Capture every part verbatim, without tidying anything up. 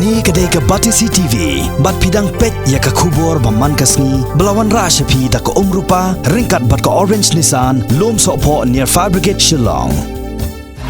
Kane ka dei ka Batesi T V, bad phi dang peit ïa ka khubor ba man ka sngi, ba la wanrah sha phi da ka Umrupa, ryngkat bad ka Orange Nissan, Lum Sohphoh near Fire Brigade Shillong.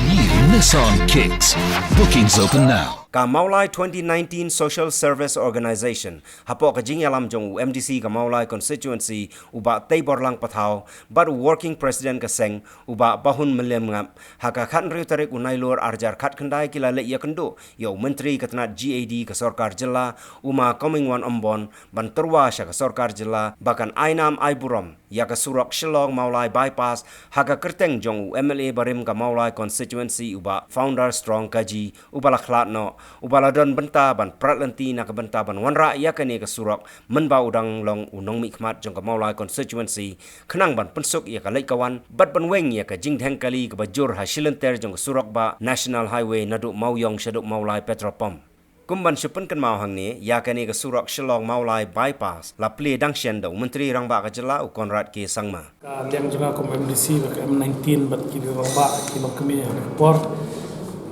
New Nissan Kicks. Bookings open now. Ka Mawlai twenty nineteen Social Service Organisation, hapoh ka jingïalam jong u M D C ka Mawlai Constituency, u Bah Teiborlang Pathaw, bad u Working President ka seng, u Bah Bahun Mylliemngap, ha ka khathynriew tarik u Nailur arhajar khatkhyndai ki la leit ïakynduh ïa u Myntri ka tnad G A D ka sorkar jylla, u Ma Comingone Ymbon, ban tyrwa sha ka sorkar jylla ba kan ai nam ai burom ïa ka surok Shillong Mawlai Bypass, ha ka kyrteng jong u M L A barim ka Mawlai Constituency, u Bah Founder Strong Kaji, uba la khlad noh, uba la don bynta ban prat lynti na ka bynta ban wanrah ïa kane ka surok, mynba u dang long u nongmihkhmat jong ka Mawlai Constituency, khnang ban pynsuk ïa ka leit ka wan, bad ban weng ïa ka jingdheng kali kaba jur ha shilynter jong ka surok bah National Highway naduh Mawiong shaduh Mawlai Petrol Pump. Kum ban shu pynkynmaw hangne, ïa kane ka surok Shillong Mawlai Bypass, la plie dang shen da u Myntri Rangbah ka jylla u Conrad K Sangma. Ka liang jong nga kum M D C bad ka M nineteen bad ki rangbah ki longkmie ha kane ka por,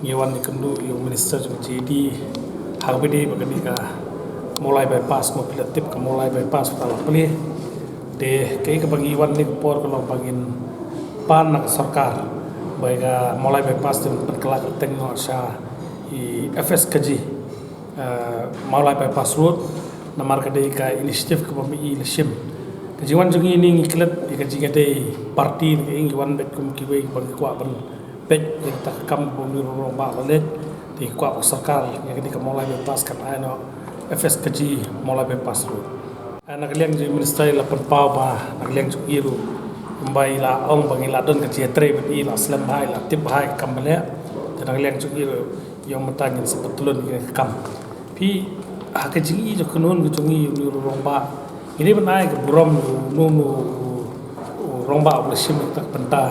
ngi wan ïakynduh ïa u Minister jong G A D, ha kaba ïadei bad kane ka Mawlai Bypass, mo phi la tip ka Mawlai Bypass ba la plie. Te kaei kaba ngi wan ha kane ka por ka long ba ngin pan na ka sorkar ba ïa ka Mawlai Bypass te pynkylla kyrteng noh sha i F S K G, eh, Mawlai Bypass Road, namar ka dei ka initiative kaba ma i la shim. Ka jingwan jong ngi ne ngi klet ïa ka jingïadei party ne ka, ngi wan beit kum kiwei ba ngi kwah ban peit ïa kata ka kam ba u Nongïalam Rangbah u la leit, te ngi kwah ba ka sorkar ïa kane ka Mawlai Bypass kan ai noh F S K G Mawlai Bypass Road. Eh, na ka liang jong i Minister i la pynpaw ba na ka liang jong i ruh, kumba i la ong ba ngi la don ka jingïatrei bad i, la slem bha, i la tip bha ïa ka kam ba leh. Te na ka liang jong i ruh, ïa mynta ngin sa pyntlun ïa ka kam. Phi, ha ka jingïohi jong kynhun ka jong i, u Nongïalam Rangbah, ngi dei ban ai ka burom ïa uno uno u rangbah uba la shim ïa kata ka bynta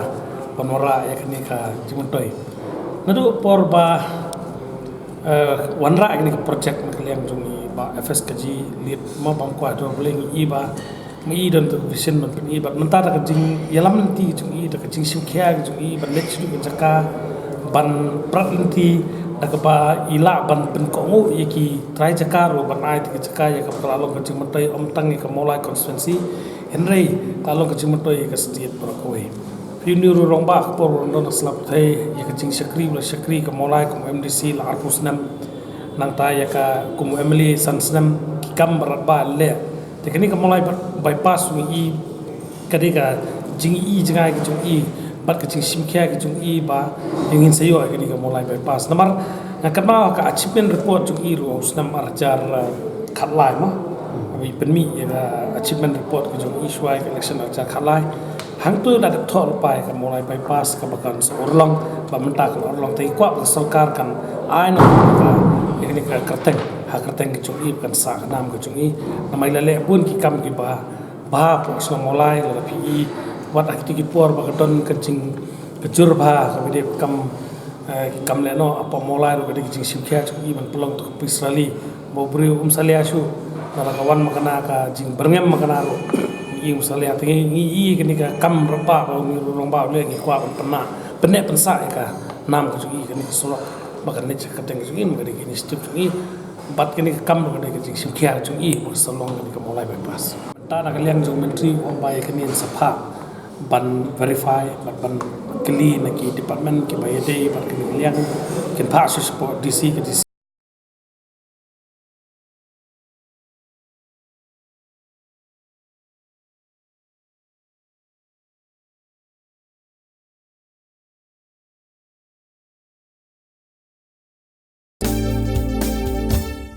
ban wanrah ïa kane ka jingmyntoi. Naduh por ba, eh, wanrah ïa kane ka project na ka liang jong i Bah F S K G, leit ma bam kwah dor, balei ngi i ba ma i don ka vision ban pyni, bad mynta da ka jingïalam lynti ka jong i, da ka jingshim khia ka jong i ban leit shaduh ka jaka ban prat lynti, da kaba i lah ban pynkohnguh ïa ki trai jaka ruh ban ai ïa ki jaka ïa kaba ka la long ka jingmyntoi ym tang ïa ka Mawlai constituency, hynrei ka la long ka jingmyntoi ïa ka state baroh kawei. Phi, u Nongïalam Rangbah, ka por u don ha sla pyrthei, ïa ka jingshakri ba la shakri ka Mawlai kum M D C la arphew snem, nangta ïa ka kum M L A san snem, ki kam ba radbah leh. Te kane ka Mawlai by-, bypass ngi i, ka dei ka jingïohi jngai ka jong i bad ka jingshim khia ka jong i ba ngin sa ïoh ïa kane ka Mawlai bypass. Namar nga kynmaw ka achievement report jong i ruh ha u snem arhajar khatlai mo. Ba i pynmih ïa ka achievement report ka jong i shuwa ïa ka election arhajar khatlai. Hangto la dep thoh lypa ïa ka Mawlai bypass kaba kan sa urlong, ba mynta ka la urlong, te i kwah ba ka sorkar kan ai noh ïa kane ka kyrteng ha kyrteng ka jong i, ba kan sah ka nam ka jong i. Namar i la leh bun ki kam kiba bha hapoh shnong Mawlai, lada phi i, wat ha kito ki por ba ka don ka jing, ka jur bha kaba dei ka kam, eh, ki kam lehnoh hapoh Mawlai ruh, ka dei ka jingshim khia jong i ban pynlong ïa ka peace rally. Ba u briew um salia shuh, lada ka wan ma kane ka jingbyrngem ma kane ruh, ngi i um salia. Te ngi i kane ka kam radbah ba u Nongïalam Rangbah u leh, ngi kwah ban pynneh, pynneh pynsah ïa ka nam ka jong i, kane ka surok ba kan leit sha ka kyrteng ka jong i, namar ka dei ka initiative jong i. Bad kane ka kam ruh ka dei ka jingshim khia ka jong i ba ka sa long kane ka Mawlai bypass. Mynta na ka liang jong u Myntri u ong ba ïa kane yn sa phah ban verify bad ban kylli na ki department kiba ïadei bad kane ka liang, kin phah shuh shapoh D C, ka D C